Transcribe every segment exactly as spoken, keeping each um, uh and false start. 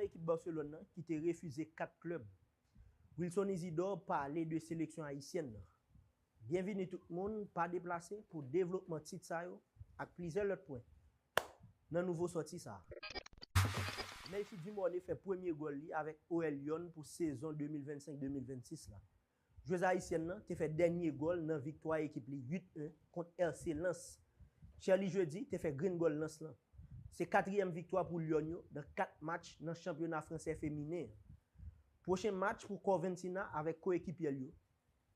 Ekip Barcelone nan ki te refize kat klèb. Wilson Isidore pale de seleksyon ayisyèn nan. Byenvini tout moun, pa deplase pou devlopman tit sa yo ak plizyè lòt pwen nan nouvo sòti sa a. Melchie Dumornay fè premye gòl li avèk O L Lyon pou sezon de mil vennsenk de mil vennsis la. Jwez ayisyèn nan te fè dènye gòl nan viktwa ekip li uit en kont R C Lens. Cherlie Jeudi te fè grenn gòl Lens lan. Se katriyèm viktwa pou Lyon yo nan kat match nan chanpyona fransè feminen an. Pwochen match pou Corventina avèk koekipyè l yo,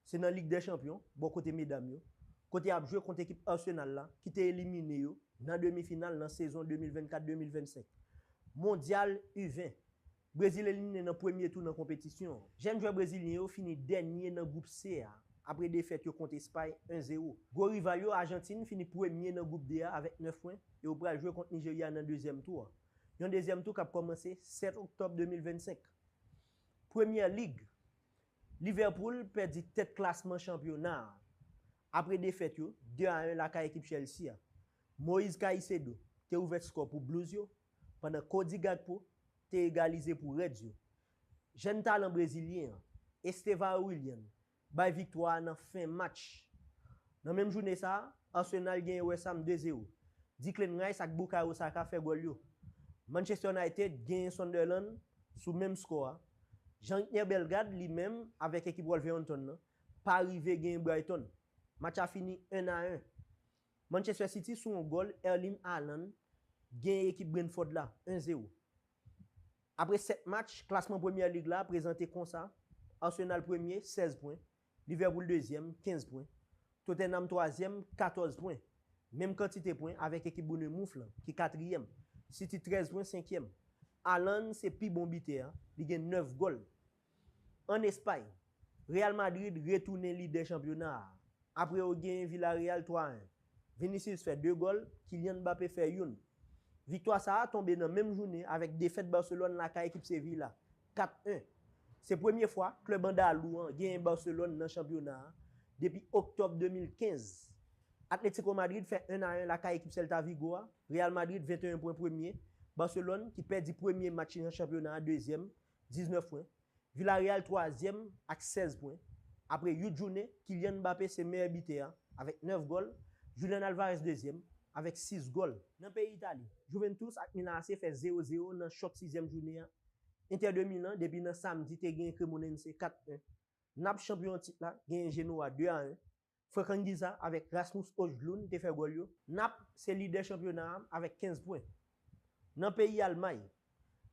se nan Lig dè Chanpyon, bò kote medam yo, kote y ap jwe kont ekip Arsenal la, ki te elimine yo nan demi final nan sezon de mil vennkat de mil vennsenk. Mondyal U ven. Brezil elimine nan premye tou nan konpetisyon an. Jèn jwè brezilyen yo fini dènye nan gwoup C a, apre defèt yo kont Espay en zewo. Gwo rival yo, Ajantin, fini premye nan gwoup D a avèk nèf pwen, e yo pral jwe kont Nijerya nan dezyèm tou a. Yon dezyèm tou k ap kòmanse sèt oktòb de mil vennsenk. Premyè Lig. Liverpool pèdi tèt klasman chanpyona a apre defèt yo de a en lakay ekip Chelsea a. Moïse Caicedo te ouvè skò pou Blues yo, pandan Cody Gakpo te egalize pou Reds yo. Jèn talan brezilyen an, Estevao Willian, bay viktwa a nan fen match. Nan menm jounen sa a, Arsenal genyen West Ham de zewo. Declan Rice ak Bukayo Saka fè gòl yo. Manchester United genyen Sunderland sou menm skò a. Jean-Ricner Bellegarde, li menm, avèk ekip Wolverhampton nan, pa rive genyen Brighton. Match a fini en a en. Manchester City, sou yon gòl Erling Haaland, genyen ekip Brentford la, en zewo. Apre sèt match, klasman Premyè Lig la prezante konsa: Arsenal premye, sèz pwen, Liverpool dezyèm, kenz pwen, Tottenham twazyèm, katòz pwen, menm kantite pwen avèk ekip Bournemouth lan, ki katriyèm, City trèz pwen, senkyèm. Haaland se pi bon bitè a, li gen nèf gòl. Ann Espay, Real Madrid retounen lidè chanpyona a, apre yo genyen Villarreal twa a en. Vinicius fè de gòl, Kylian Mbappé fè youn. Viktwa sa a tonbe nan menm jounen avèk defèt Barcelone lakay ekip Sevilla, kat en. Se premye fwa klèb andalou an genyen Barcelone nan chanpyona a depi oktòb de mil kenz. Atletico Madrid fè en a en lakay ekip Celta Vigo a, Real Madrid venteyen pwen premye, Barcelone, ki pèdi premye match li nan chanpyona a, dezyèm, diznèf pwen. Villarreal twazyèm ak sèz pwen. Apre uit jounen, Kylian Mbappé se meyè bitè a avèk nèf gòl, Julian Alvarez dezyèm avèk sis gòl. Nan peyi Itali, Juventus ak Milan A C fè zewo zewo nan chòk sizyèm jounen an. Inter de Milan, depi nan samdi, te genyen Cremonense kat en. Nap, chanpyon tit la, genyen Genoa de a en. Franck Anguissa avèk Rasmus Højlund te fè gòl yo. Nap se lidè chanpyona a avèk kenz pwen. Nan peyi Almay,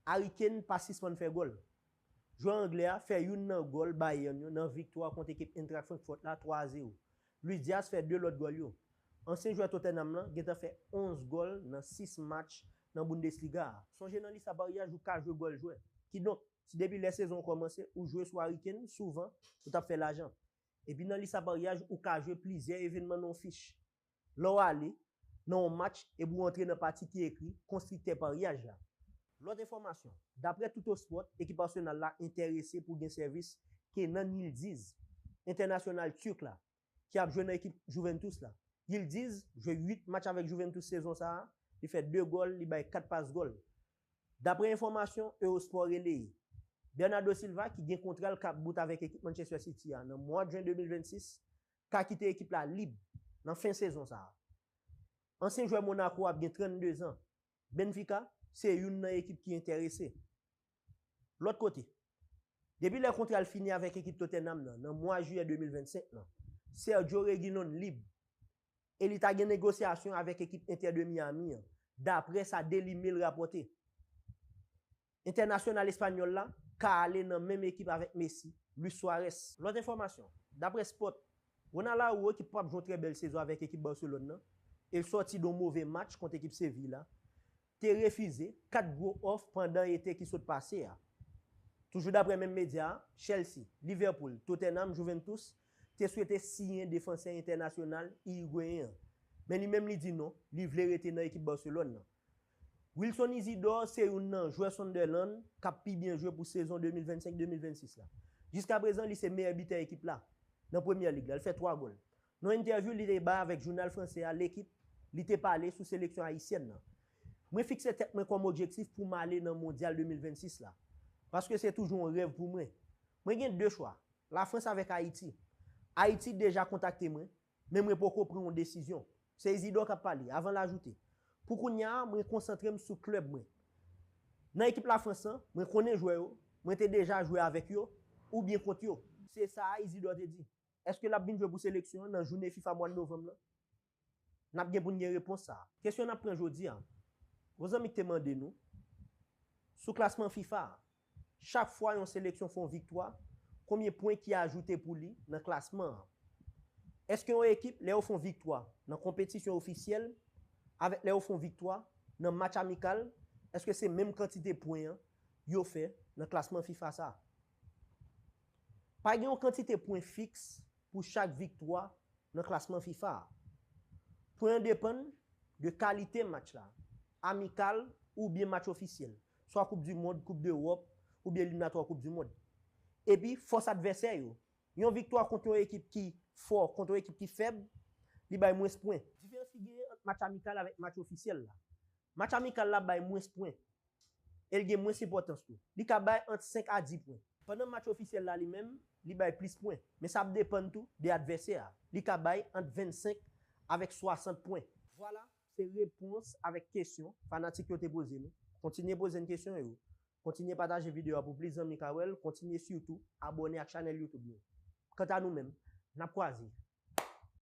Harry Kane pa sispann fè gòl. Jwè anglè a fè youn nan gòl Bayern yo nan viktwa kont ekip Eintracht Francfort la twa a zewo. Luis Diaz fè de lòt gòl yo. Ansyen jwè Tottenham lan gentan fè onz gòl nan sis match nan Bundesliga a. Sonje nan lis aparyaj ou ka jwe gòl jwè. Kidonk, si depi lè sezon an kòmanse ou jwe sou Harry Kane souvan, ou t ap fè lajan. Epi nan lis aparyaj ou ka jwe plizyè evènman nan yon fich. Lè w ale nan yon match epi w antre nan pati ki ekri konstriktè paryaj la. Lòt enfòmasyon, daprè Tuttosport, ekip Arsenal la enterese pou gen sèvis Kenan Yildiz, entènasyonal tirk la, ki ap jwe nan ekip Juventus la. Yildiz jwe uit match avèk Juventus sezon sa a, li fè de gòl, li bay kat pas gòl. Daprè enfòmasyon Eurosport releye, Bernardo Silva, ki gen kontra l k ap bout avèk ekip Manchester City a nan mwa jen de mil vennsis, ka kite ekip la lib nan fen sezon sa a. Ansyen jwè Monaco ap gen trannde zan. Benfica se youn nan ekip ki enterese. Lòt kote, depi lè kontra l fini avèk ekip Tottenham nan, nan mwa jiyè de mil vennsenk lan, Sergio Reguilon lib e li ta gen negosyasyon avèk ekip Inter de Miami an, daprè sa Daily Mail rapòte. Entènasyonal espanyòl la ka ale nan menm ekip avèk Messi, Luis Suarez. Lòt enfòmasyon, daprè Sport, Ronald Araujo, ki p ap jwe yon trè bèl sezon avèk ekip Barcelone nan, e l sòti de yon move match kont ekip Sevilla, te refize kat gwo òf pandan ete ki sot pase a. Toujou daprè menm medya a, Chelsea, Liverpool, Tottenham, Juventus te swete siyen defansè entènasyonal irigweyen an, men li menm li di non, li vle rete nan ekip Barcelone nan. Wilson Isidore se youn nan jwè Sunderland k ap pi byen jwe pou sezon de mil vennsenk de mil vennsis la. Jiskaprezan, li se meyè bitè ekip la nan Premyè Lig la. Li fè twa gòl. Nan yon entèvyou li te bay avèk jounal fransè a, L'Équipe, li te pale sou seleksyon ayisyèn nan. Mwen fikse tèt mwen kòm objektif pou m ale nan Mondyal de mil vennsis la. Paske se toujou yon rèv pou mwen. Mwen gen de chwa, Lafrans avèk Ayiti. Ayiti deja kontakte mwen, men mwen poko pran yon desizyon. Se Isidore k ap pale, avan l ajoute. Pou kounye a, mwen konsantre m sou klèb mwen. Nan ekip Lafrans lan, mwen konnen jwè yo, mwen te deja jwe avèk yo, oubyen kont yo. Se sa a Isidore te di. Èske l ap vin jwe pou seleksyon an nan jounen fifa mwa novanm lan? N ap gen pou n gen repons sa a. Kesyon n ap pran jodi a. Yon zanmi ki te mande nou, sou klasman fifa a, chak fwa yon seleksyon fè yon viktwa, konbyen pwen ki ajoute pou li nan klasman an? Èske yon ekip, lè yo fè yon viktwa nan konpetisyon ofisyèl, avèk lè yo fè yon viktwa nan match amikal, èske se menm kantite pwen an yo fè nan klasman fifa sa a? Pa gen yon kantite pwen fiks pou chak viktwa nan klasman fifa a. Pwen an depann de kalite match la, amikal oubyen match ofisyèl, swa koup di mond, koup dewòp, oubyen eliminatwa koup di mond. Epi fòs advèsè yo. Yon viktwa kont yon ekip ki fò, kont yon ekip ki fèb, li bay mwens pwen. Diferans ki genyen ant match amikal avèk match ofisyèl la. Match amikal la bay mwens pwen. E l gen mwens enpòtans tou. Li ka bay ant senk a di pwen. Pandan match ofisyèl la li menm, li bay plis pwen. Men sa ap depann tou de advèsè a. Li ka bay ant vennsenk avèk swasant pwen. Vwala, se repons avèk kesyon fanatik yo te poze nou. Kontinye poze n kesyon yo. Kontinye pataje videyo a pou plis zanmi ka wè l. Kontinye sitou abòne ak chanèl YouTube nou. Kanta nou menm, n ap kwaze.